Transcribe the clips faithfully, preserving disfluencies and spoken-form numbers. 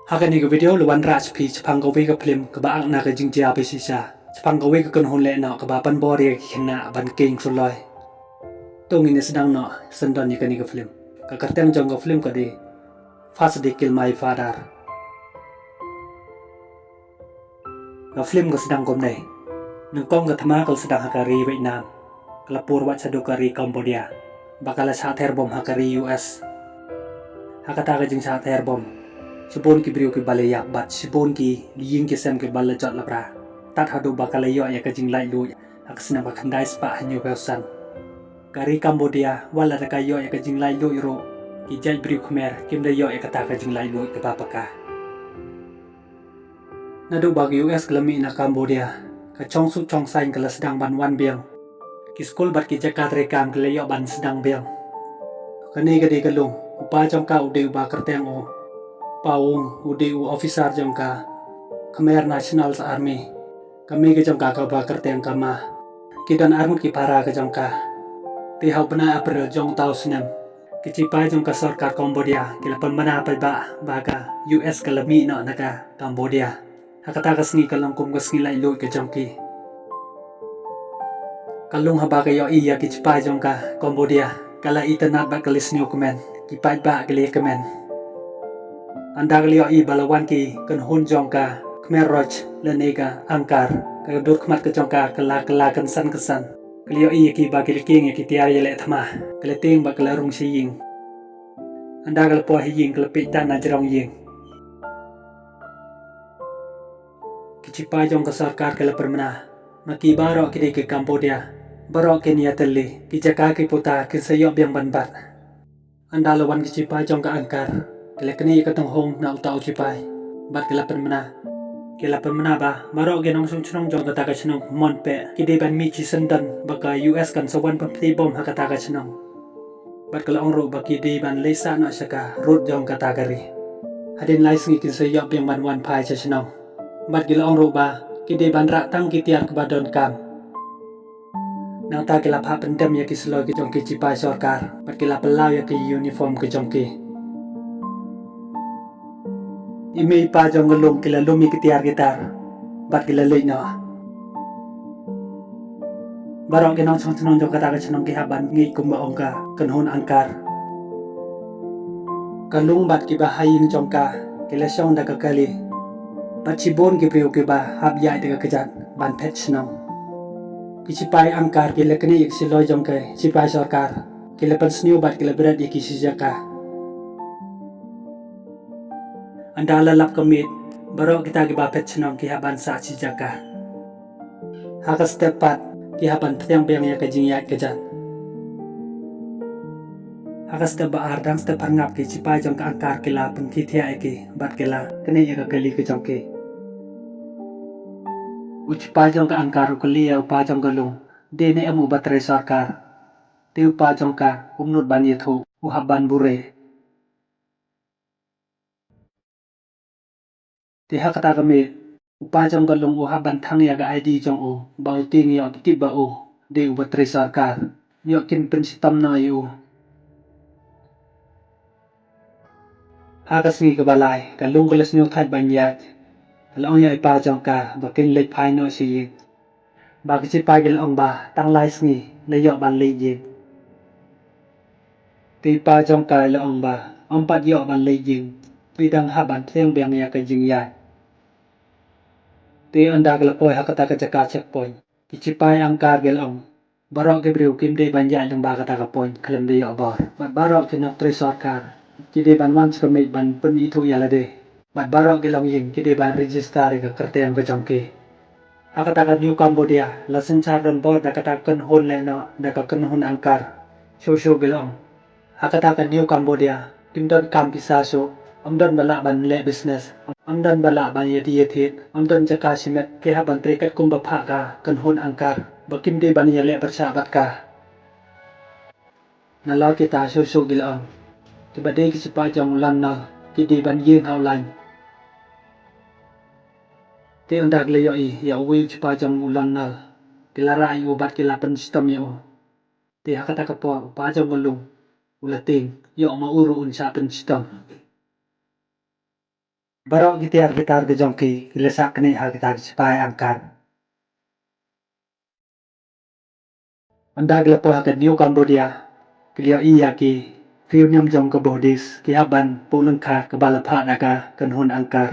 Ha kane ka video la wanrah sha phi shaphang kawei ka film kaba ang na ka jingjia ba shisha, shaphang kawei ka kynhun lehnoh kaba pynbor ïa ki khynnah ban king suloi. To ngin ïa sdang noh syndon ïa kane ka film. Ka kyrteng jong ka film ka dei First They Kill My Father. Ka film ka sdang kumne. Nyngkong ka thma ka la sdang ha ka ri Vietnam, ka la pur wat shaduh ka ri Cambodia, ba ka la shah ther bom ha ka ri U S. Ha kata ka jingshah ther bom, shibun ki briew kiba la ïap bad shibun ki ïing ki sem kiba la jot la pra, tad haduh ba ka la ïoh ïa ka jinglaitluid ha ka snem ka khyndai spah hynñiewphew san. Ka ri Cambodia wat la da ka ïoh ïa ka jinglaitluid ruh, ki jait briew Khmer kim da ïoh ïa kata ka jinglaitluid kaba paka. Naduh ba ka U S ka la mih na Cambodia, ka chong suh chong saiñ ka la sdang ban wan biang. Ki skul bad ki jaka treikam ki la ïoh ban sdang biang. Kane ka dei ka lung, u pa jong ka u dei uba kyrteng u Pa Aung, u dei u officer jong ka Khmer National Army. Ka mei ka jong ka kaba kyrteng ka Ma. Ki don arngut ki para ka jong ka. Te ha u bnai April jong uta u snem, ki shipai jong ka sorkar Cambodia ki la pynbna paidbah ba ka U S ka la mih noh na ka Cambodia. Ha kata ka sngi ka long kum ka sngi laitluid ka jong ki. Ka lung haba ka ïohi ïa ki shipai jong ka Cambodia, ka la itynnad bad ka la sniew kmen. Ki paidbah ki la ïa kmen. Ynda ka la ïohi ba la wan ki kynhun jong ka Khmer Rouge lane ka Angkar, ka dur khmat ka jong ka ka la, ka la kynsan kynsan. Ka la ïohi ïa ki ba ki la king ïa ki tiar ïaleh thma, ka la tieng bad ka la rung sha ïing. Ynda ka la poi ha ïing ka la peit dan na jrong ïing. Ki shipai jong ka sorkar ki la pynbna, ma ki baroh ki dei ki Cambodia, baroh kin ïatylli, ki jaka ki puta kin sa ïoh biang ban bat. Ynda la wan ki shipai jong ka Angkar, ki la knieh ïa ka tynghong na uta u shipai bad ki la pynbna. Ki la pynbna ba baroh ki nongshong shnong jong kata ka shnong Monpek ki dei ban mih shisyndon ba ka U S kan sa wan pynpthie bom ha kata ka shnong. Bad ki la ong ruh ba ki dei ban leit sah noh sha ka rud jong kata ka ri. Hadien lai sngi kin sa ïoh biang ban wan phai sha shnong. Bad ki la ong ruh ba ki dei ban rah tang ki tiar kiba donkam. Nangta ki la phah pyndem ïa ki suloi ki jong ki shipai sorkar bad ki la pynlaw ïa ki uniform ki jong ki. I mei i pa jong ka lung ki la lum ïa ki tiar ki tar bad ki la leit noh. Baroh ki nongshong shnong jong kata ka shnong ki hap ban ngeit kumba ong ka kynhun Angkar. Ka lung bad kiba ha ïing jong ka ki la shong da ka kali. Bad shibun ki briew kiba hap ïaid da ka kjat ban phet shnong. Ki shipai Angkar ki la knieh ïa ki suloi jong ki shipai sorkar. Ki la pynsniew bad ki la bret ïa ki shi jaka. Ynda la lap ka miet, baroh kita kiba phet shnong ki hap ban sah shi jaka. Ha ka step pat, ki hap ban pdiang biang ïa ka jingïaid kjat. Ha ka step ba ar, dang step pharngap, ki shipai jong ka Angkar ki la pynkhiah ïa ki bad ki la knieh ïa ka kali ka jong ki. U shipai jong ka Angkar u kylli ïa u pa jong ka lung, dei ne em uba trei sorkar. Te u pa jong ka um nud ban ïathuh, u hap ban bure. Te ha kata ka miet, u pa jong ka lung u hap ban thang ïa ka I D jong u, ba u tieng ïoh ki tip ba u dei uba trei sorkar, ïoh kin pynshitom noh ïa u. Ha ka sngi kaba lai, ka lung ka la sngewthait ban ïaid. Ka la ong ïa i pa jong ka ba kin leit phai noh sha ïing. Ba ki shipai ki la ong ba tang lai sngi la ïoh ban leit ïing. Te i pa jong ka la ong ba ym pat ïoh ban leit ïing, phi dang hap ban pdiang biang ïa ka jingïaid. Te ynda ka la poi ha kata ka jaka checkpoint, ki shipai Angkar ki la ong, baroh ki briew kim dei ban ïaid lyngba kata ka point khlem da ïoh bor. Bad baroh ki nongtrei sorkar ki dei ban wan sha ka miet ban pynithuh ïa lade. Bad baroh ki longïing ki dei ban register ïa ka kyrteng ka jong ki. Ha kata ka New Cambodia la synshar donbor da kata ka kynhun lehnoh, da ka kynhun Angkar. Shuh shuh ki la ong, ha kata ka New Cambodia kim don kam pisa shuh, ym don ba lah ban leh business, ym don ba lah ban ïadie ïathied, ym don jaka shimet, ki hap ban trei katkum ba phah ka kynhun Angkar, ba kim dei ban ïaleh pyrshah bad ka. Nalor kita shuh shuh ki la ong, kiba dei ki shipai jong u Lon Nol ki dei ban ïeng ha u lain. Te ynda ki la ïohi ïa uwei u shipai jong u Lon Nol, ki la rah ïa u bad ki la pynshitom ïa u. Te ha kata ka por u pa jong ka lung u la tieng, ïoh ma u ruh un shah pynshitom. Baroh ki tiar ki tar ki jong ki ki la sah knieh ha kita ki sipai Angkar. Ynda ki la poi ha ka New Cambodia, ki la ïohi ïa ki riew niam jong ka Buddhist ki hap ban buh lyngkha kaba la phah da ka kynhun Angkar.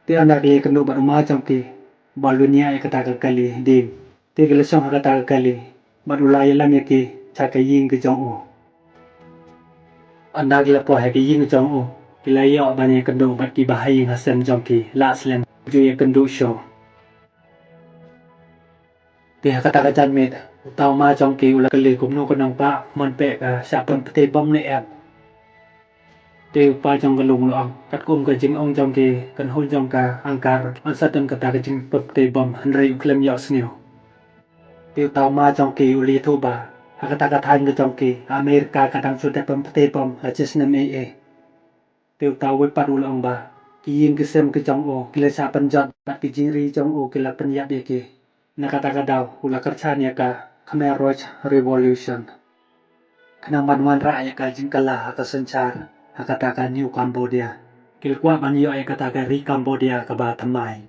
Te ynda ki la ïakynduh bad u ma jong ki, ba u la ñiah ïa kata ka kali dieng. Te ki la shong ha kata ka kali bad u la ïalam ïa ki sha ka ïing ka jong u. Ynda ki la poi ha ka ïing ka jong u, ki la ïoh ban ïakynduh bad kiba ha ïing ha sem jong ki la slem, ju ïakynduh shuh. Te ha kata ka janmiet, uta u ma jong ki u la kylli kumno ka nongpah, mon peh ka shah pynptei bom ne em. Te u pa jong ka Lung u la ong, katkum ka jingong jong ki kynhun jong ka Angkar, yn sa don kata ka jingpynptei bom, hynrei u khlem ïohsngew. Te uta u ma jong ki u la ïathuh ba ha kata ka thaiñ ka jong ki, Amerika ka dang shu dep pynptei bom ha shi snem eiei. Te uta uwei pat u la ong ba ki ïing ki sem ki jong u ki la shah pynjot bad ki jingri jong u ki la pynïap ïa ki. Na kata ka daw u la kyrshan ïa ka Khmer Rouge Revolution. Khnang ban wanrah ïa ka jingkylla ha ka synshar ha kata ka New Cambodia, ki la kwah ban ïoh ïa kata ka ri Cambodia kaba thymmai.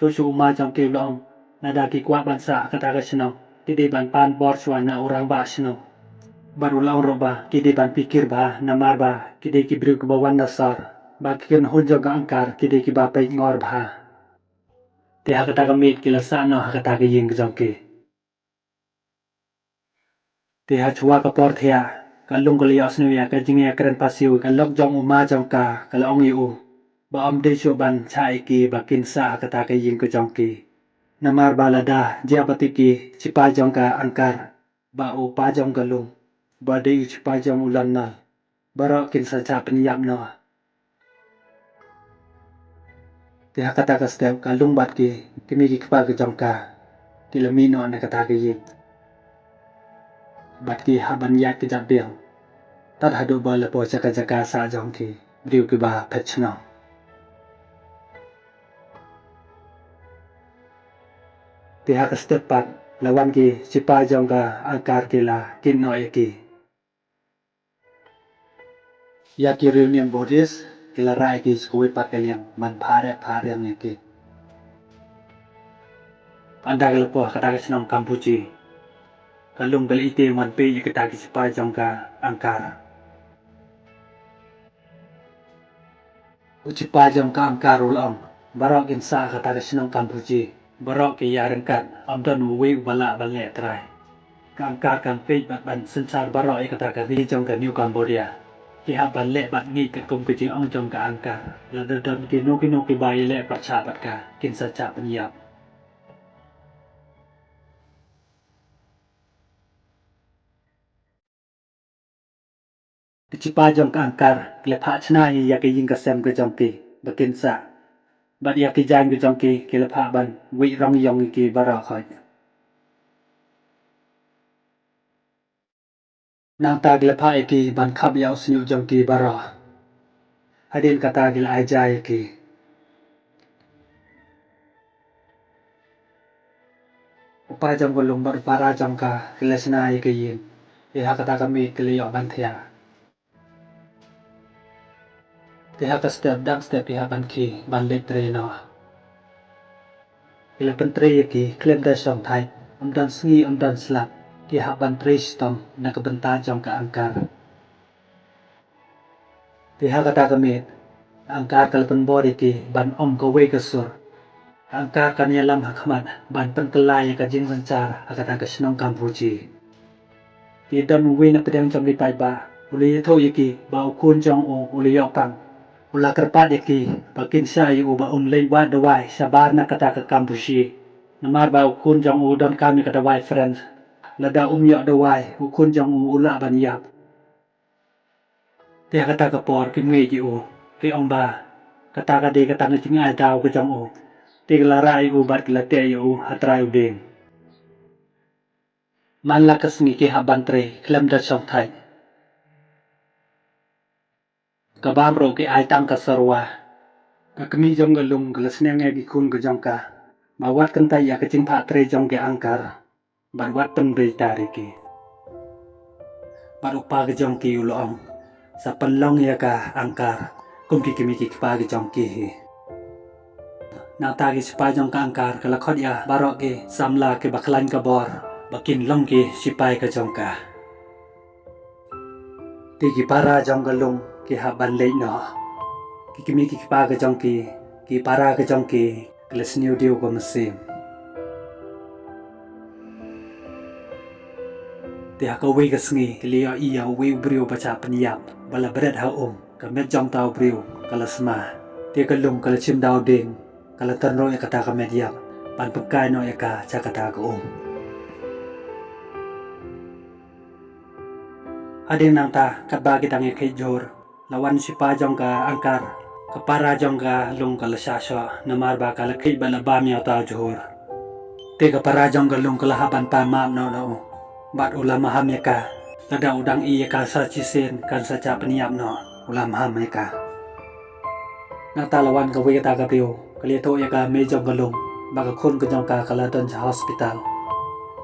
Shuh shuh u ma jong ki u la ong, lada ki kwah ban sah ha kata ka shnong, ki dei ban pan bor shuwa na u rangbah shnong. Bad u la ong ruh ba ki dei ban pyrkhat bha, namar ba ki dei ki briew kiba wan na sor, ba ki kynhun jong ka Angkar ki dei kiba peit ngor bha. Te ha kata ka miet ki la sah noh ha kata ka ïing ka jong ki. Te ha shuwa ka por thiah, ka Lung ka la ïohsngew ïa ka jingïakren pasiew, ka lok jong u ma jong ka, ka la ong ïa u ba ym dei shuh ban shah ïa ki ba kin sah ha kata ka ïing ka jong ki. Namar ba lada jia bad ïa ki shipai jong ka Angkar, ba u pa jong ka Lung, ba dei u shipai jong u Lon Nol, baroh kin sa shah pynïap noh. Te ha kata ka step ka Lung bad ki kmie ki kpa ki jong ka ki la mih noh na kata ka ïing. Bad ki hap ban ïaid kjat biang tad haduh ba la poi sha ka jaka sah jong ki briew kiba phet shnong. Te ha ka step pat la wan ki shipai jong ka Angkar ki la kit noh ïa ki. Ïa ki riew niam Buddhist ki la rah ïa ki sha kawei pat ka liang ban phah riang phah riang ïa ki. Ynda ki la poi ha kata ka shnong Kampuchea, ka Lung ka la ïa tieng ban peit ïa kita ki shipai jong ka Angkar. U shipai jong ka Angkar u la ong, baroh kin sah ha kata ka shnong Kampuchea. Baroh ki ïaryngkat, ym don uwei uba lah ban leh trai. Ka Angkar kan peit bad ban synshar baroh ïa kata ka ri jong ka New Cambodia. Ki hap ban leh bad ngeit katkum ka jingong jong ka Angkar. Lada don kino kino kiba ïaleh pyrshah bad ka, kin sa shah pynïap. Ki shipai jong ka Angkar ki la phah shna ïa ka ïing ka sem ka jong ki ba kin sah. Bad ïa ki jaiñ ka jong ki ki la phah ban wieh rong ïong ïa ki baroh khoit. Nangta ki la phah ïa ki ban khap ïa u shñiuh jong ki baroh. Hadien kata ki la ai ja ïa ki. U pa jong ka Lung bad u para jong ka ki la shna ïa ka ïing. Te ha kata ka miet ki la ïoh ban thiah. Te ha ka step dang step ki hap ban khie ban leit trei noh. Ki la pyntrei ïa ki khlem da shongthait, ym don sngi ym don slap, ki hap ban trei shitom na ka bynta jong ka Angkar. Te ha kata ka miet, ka Angkar ka la pynbor ïa ki ban ong kawei ka sur. Ka Angkar kan ïalam ha khmat ban pynkylla ïa ka jingsynshar ha kata ka shnong Kampuchea. Te don uwei na pdeng jong ki paidbah u la ïathuh ïa ki ba u khun jong u u la ïoh pang. U la kyrpad ïa ki ba kin shah ïa u ba un leit wad dawai shabar na kata ka Kampuchea. Namar ba u khun jong u u donkam ïa ka dawai French. Lada um ïoh dawai, u khun jong u u lah ban ïap. Te ha kata ka por ki mih ïa u, ki ong ba kata ka dei ka tang ka jingai daw ka jong u. Te ki la rah ïa u bad ki la teh ïa u ha trai u dieng. Man la ka sngi ki hap ban trei khlem da shongthait. Ka bam ruh ki ai tang ka syrwa. Ka kmie jong ka Lung ka la sneng ïa ki khun ka jong ka ba wat kyntait ïa ka jingphah trei jong ki Angkar. Bad wat pynbeit ïa ki. Bad u pa ka jong ki u la ong, sa pynlong ïa ka Angkar kum ki kmie ki kpa ki jong ki hi. Nangta ki shipai jong ka Angkar ka la khot ïa baroh ki samla kiba khlaiñ ka bor ba kin long ki shipai ka jong ka. Te ki para jong ka lung ki hap ban leit noh. Ki kmie ki kpa ka jong ki, ki para ka jong ki, ki la sniew diew ka mynsiem. Te ha kawei ka sngi ki la ïohi ïa uwei u briew ba shah pynïap ba la bret ha um. Ka met jong uta u briew ka la sma. Te ka lung ka la shim da u dieng, ka la tyrnguh ïa kata ka met ïap ban pynkai noh ïa ka sha kata ka um. Hadien nangta katba ki dang ïakhein jhur, la wan shipai jong ka Angkar. Ka para jong ka lung ka la shah shoh namar ba ka la kheit bad la bam ïa uta u jhur. Te ka para jong ka lung ka la hap ban pan map noh na u bad u la maham ïa ka. Lada u dang ïeh ïa ka sa shisien kan sa shah pynïap noh, u la maham ïa ka. Nangta la wan kawei kata ka briew ka la ïathuh ïa ka mei jong ka lung ba ka khun ka jong ka ka la don sha hospital.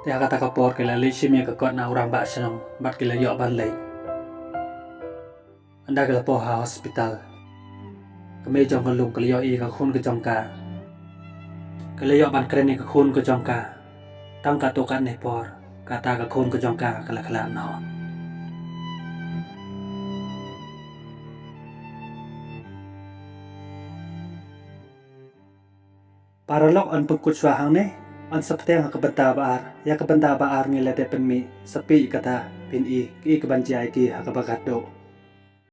Te ha kata ka por ki la leit shim ïa ka kot na u rangbah shnong bad ki la ïoh ban leit. Ynda ki la poi ha hospital, ka mei jong ka lung ka la ïohi ïa ka khun ka jong ka. Ka la ïoh ban kren ïa ka khun ka jong ka. Tang katto katne por kata ka khun ka jong ka ka la khlad noh. Paralok, yn pynkut shuwa hangne, yn sa pteng ha ka bynta ba ar. Ïa ka bynta ba ar ngi la dep pynmih, sa peit kata, phin i kaei kaban jia ïa ki ha kaba khatduh.